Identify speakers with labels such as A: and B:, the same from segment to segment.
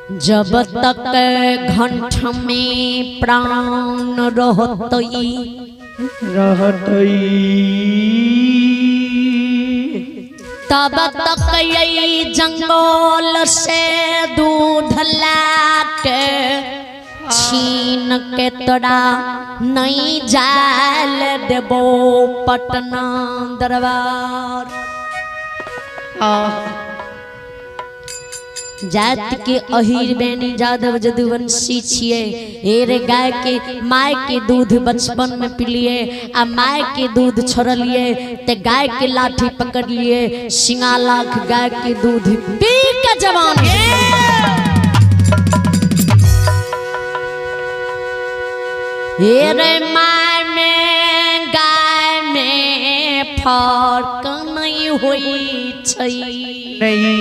A: जब तक घंट में प्राण रहतई
B: रहतई
A: तब तक यही जंगल से दूध लाके छीन के तोरा नहीं जाल देबो पटना दरबार। जात के अहिर बेनी जादव जदुवंशी छिए, हे रे गाय के माय के दूध बचपन में पिलिए आ my के दूध छोड़लिए ते गाय के लाठी पकड़लिए, सिंगा लाख गाय के दूध पी के जवान। हे रे my में गाय में फर्क नहीं होई छै।
B: नहीं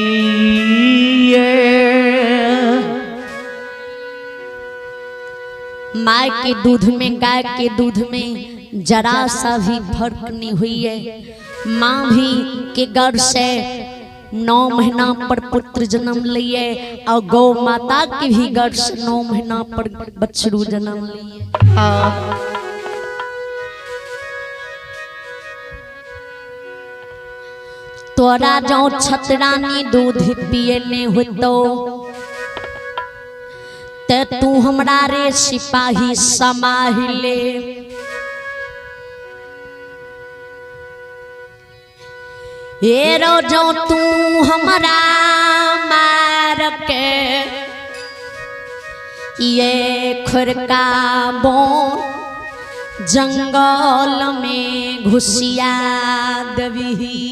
B: ये
A: my के दूध में गाय के दूध में जरा सा भी फर्क नहीं हुई है। माँ भी के गर्भ से 9 महीना पर पुत्र जन्म लिए और गौ माता के भी गर्भ से 9 महीना पर बछड़ू जन्म लिए। तोरा जो छतरानी दूध पिए ने होतो ते तू हमरा रे सिपाही समाहि ले। हे रो जो तू हमरा मार के ये खुरका बोन जंगल में घुसिया दबी।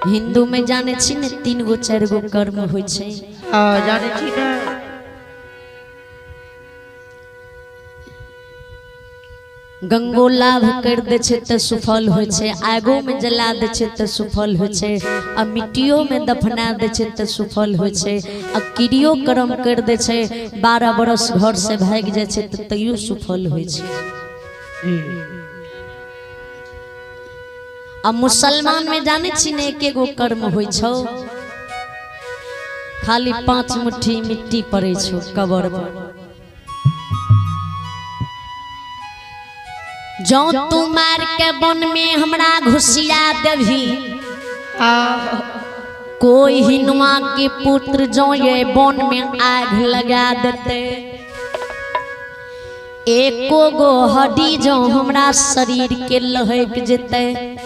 A: हिंदू में जाने छी ने 3 गो 4 गो कर्म होइ छै।
B: जाने छी ने।
A: गंगो लाभ कर दे छै त सुफल होइ छै, आगो में जला दे छै त सुफल होइ छै, आ मिट्टियो में दफना दे छै त सुफल होइ छै, आ क्रियो कर्म कर दे छै 12 बरस घर से भागि जाइ छै त तैयो सुफल होइ छै। आ मुसलमान में जाने छी ने एक एगो कर्म होइ छौ, खाली 5 मुट्ठी मिट्टी पड़े छौ कबर पर। जो तू मार के वन में हमरा घुसिया देबी, कोई हिनुआ के पुत्र जो ये वन में आग लगा देते, एको गो हड्डी जो हमरा शरीर के लहक जेते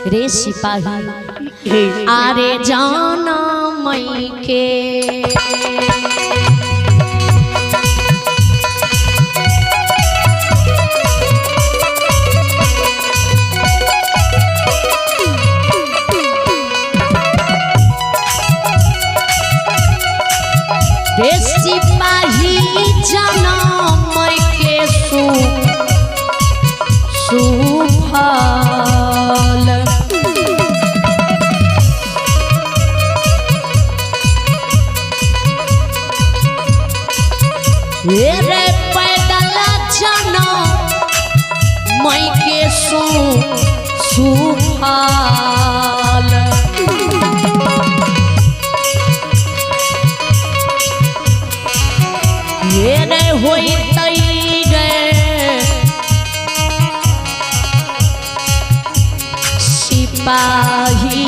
A: रे सिपाही, आरे जाना मई के। रे सिपाही जाना मई के सुफल। रे पैदल जाना मई के सुफल। रे होई तई रे सिपाहिया,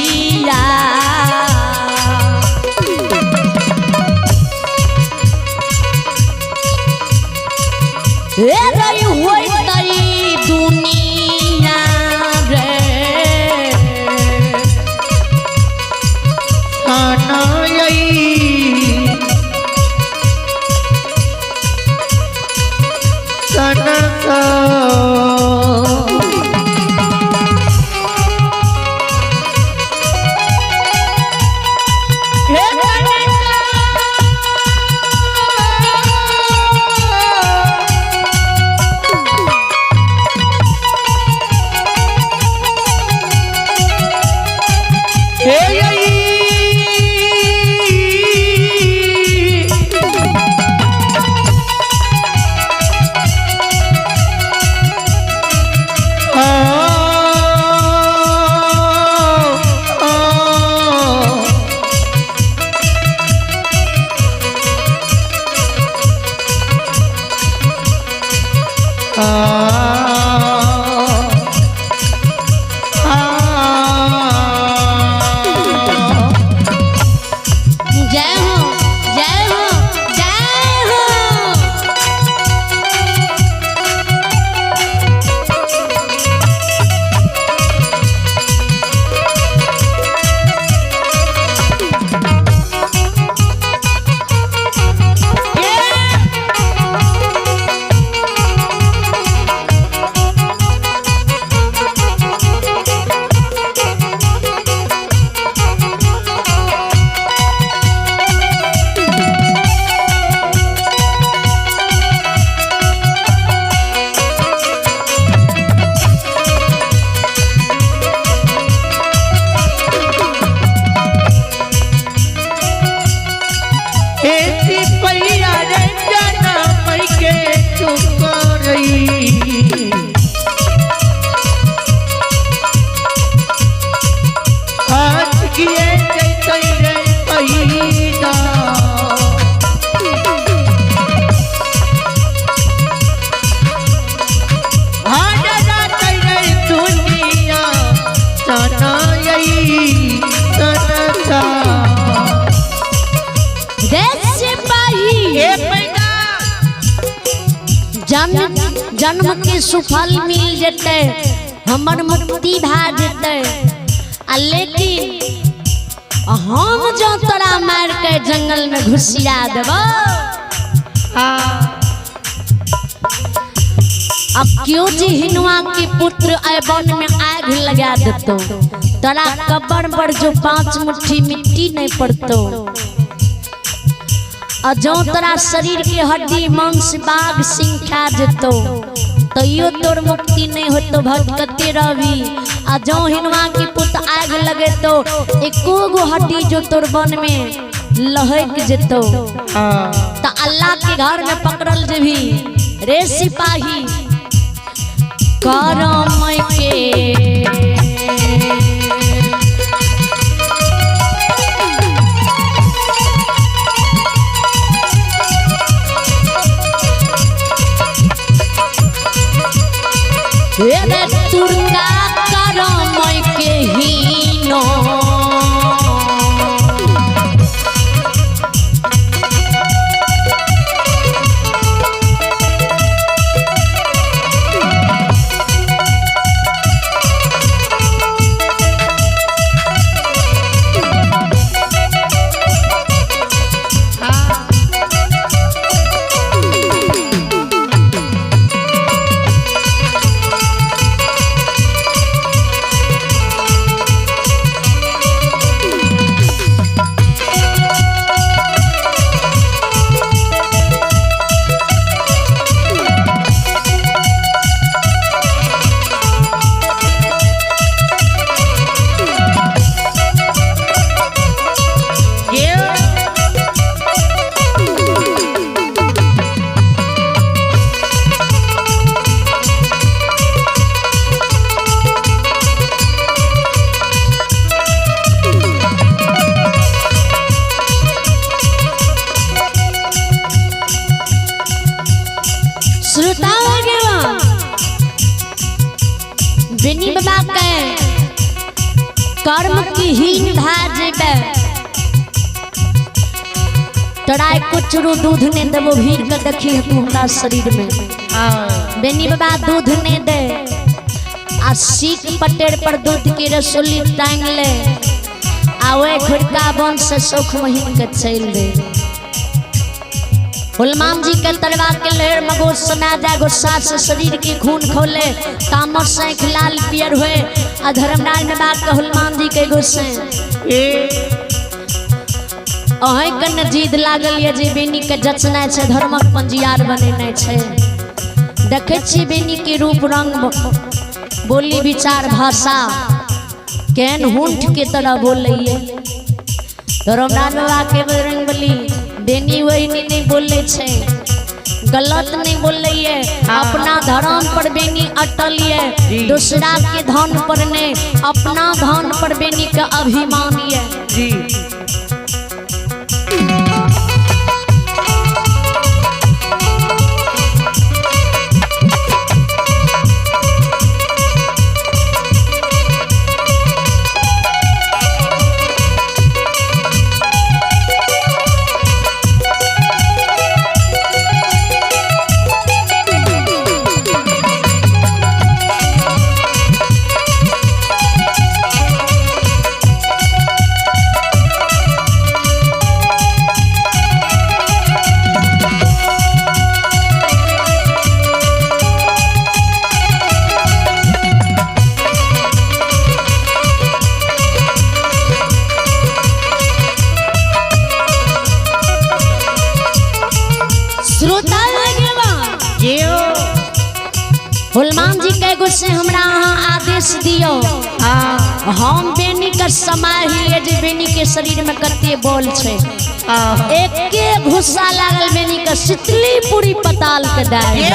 A: रे होई तई दुनिया रे। जन्म जन्म के सुफल मिल जते, हमर मुक्ति भा जते। आ लेकिन हम जो तोरा मार के जंगल में घुसिया देबो, अब क्यों जी हिनुआ के पुत्र आए वन में आग लगा देतो, तोरा कब्र पर जो 5 मुट्ठी मिट्टी नहीं पड़तो, और जो तोरा शरीर के हड्डी मांस बाघ सिंह खा जेतो तैयो तोर मुक्ति नहीं होतो, भटकते रहबी। आ जो हिनुआ के पुत्र आग लगे तो एको गो हड्डी जो तोर वन में लहक जेतो तो अल्लाह के घर में पकड़ल जेबी रे सिपाही। करम के रे तुरका करम के हीनो, श्रोता बेनी बाबा के कर्म की हीन भा जेबे, तोरा कुचरू दूध ने देबो, भीड़ के देखी तू हमरा शरीर में। बेनी बाबा दूध ने दे आ सीख पटेर पर दूध के रसोली टांग ले, आ वे खुरका वन से सुख महीन के चल दे। हुलमान जी के तलवार के लहर मगोर समा जाए, गुस्सा से शरीर के खून खोले, तामर से लाल पियर हुए। आ धर्मराज में बात के हुलमान जी के गुस्से अहें कने जीद लागल ये जे बेनी के जचना छै, धर्मक पंजियार बनेने छै। देखे छी बेनी के रूप रंग बोली विचार भाषा केहन हुंठ के तरह बोलैये। धर्मराज बाबा के बजरंग बली बेनी वही नहीं बोले छै, गलत नहीं बोलैये, अपना धर्म पर बेनी अटल ये, दूसरा के धन पर नहीं, अपना धन पर बेनी के अभिमान ये। हुलमान जी के गुस्से हमरा अहाँ आदेश दियो, हम बेनी के समय ही जे बेनी के शरीर में कते बोल छै, एके गुस्सा लागल बेनी के शीतली पूरी पताल के दाय।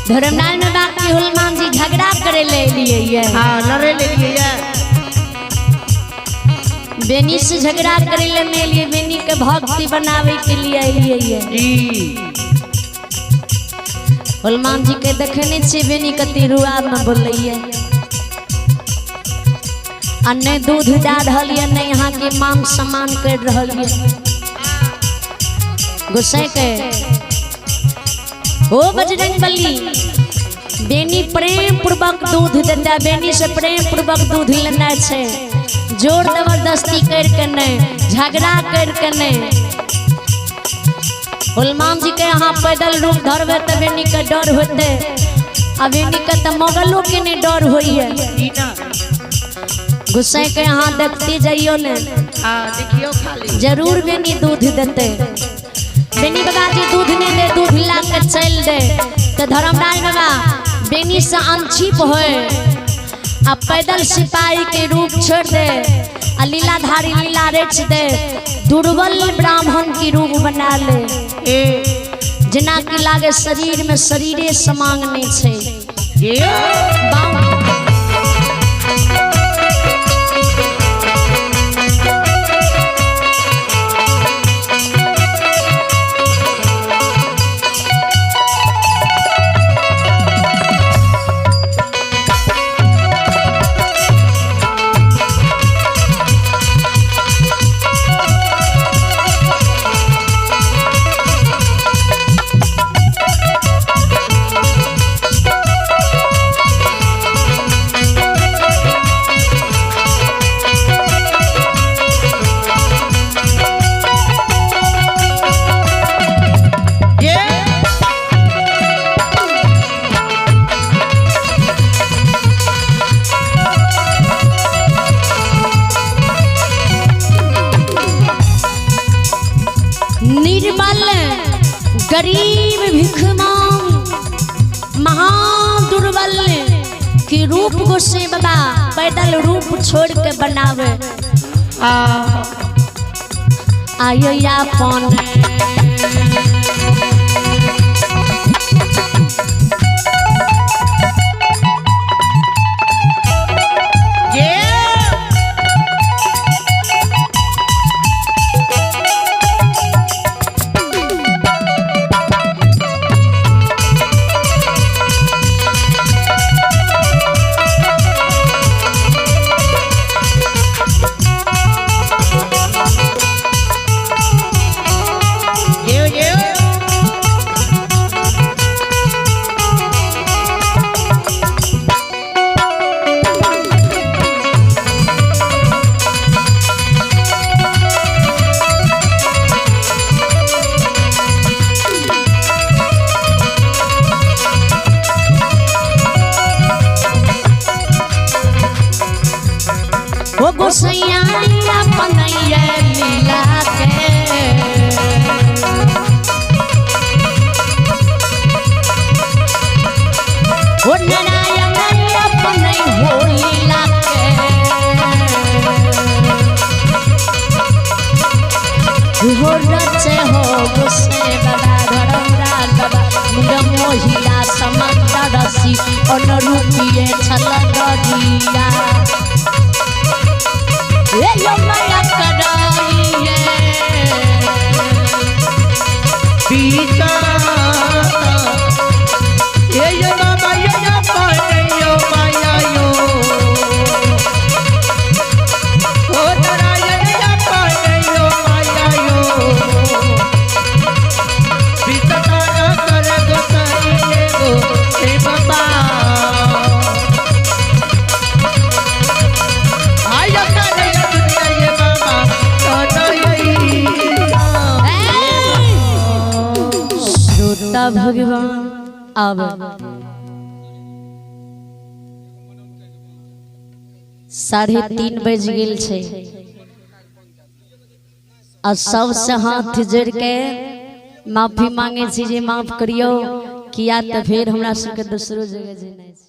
A: धर्मनारायण बाबा के एलियै।
B: हाँ लड़े ले लिए।
A: बेनी से झगड़ा करे ले नहीं एलियै, बेनी के भक्ति बनावे के लिए एलियै।
B: जी
A: हनुमान जी के देखने छियै बेनी कते रुआब में बोलैये, आ नहि दूध दए रहल ये, नहि यहाँ के मान सम्मान कर रहल ये। गुस्से के ओ बजरंग बली बेनी प्रेम पूर्वक दूध देता, बेनी से प्रेम पूर्वक दूध लेना छै, जोर जबरदस्ती करके नहीं, झगड़ा करके नहीं। हनुमान जी के यहाँ पैदल रूप धरबे तऽ बेनी के डर होते, आ बेनी के तऽ मोगलो के नहीं डर होइए।
B: जी ना।
A: गुस्से के यहाँ देखते जाइयो ने।
B: हाँ देखियो खाली।
A: जरूर बेनी दूध देते। बेनी बाबा जी दूध नहीं दे, दूध ला के चल दे तो धर्मराज बाबा बेनी से अनछिप होए आ पैदल सिपाही के रूप छोड़ दे आ लीलाधारी लीला रच दे, दुर्बल ब्राह्मण की रूप बना ले,
B: ए
A: जेना कि लागे शरीर में शरीरे समांग नहीं छै।
B: ये
A: निर्बल गरीब भिखमांग महादुर्बल की रूप गोसे बाबा पैदल रूप छोड़ के बनावे। आयो यापन ओ गोसैया अपनैया लीला के ओ नारायण अपनै हो लीला के हो रचे हो गोसे बाबा धर्मराज बाबा मुंड मोहिया समंदर रसी अनरूपिये छल दरिया ए यो माया कराइए
B: पीता ए यो बाबा यो यो पाने यो माया यो ओ नारायण यो पाने यो माया यो पीता कर गोसाई गो हे बाबा आयो करे दुनिया ये बाबा
A: श्रोता भगवान अब 3:30 बज गेल छै आ सबसे हाथ जोड़ के माफी मांगे छी जे माफ करियो किया तो फिर हमरा सबके दोसरो जगह जेनाइ छै।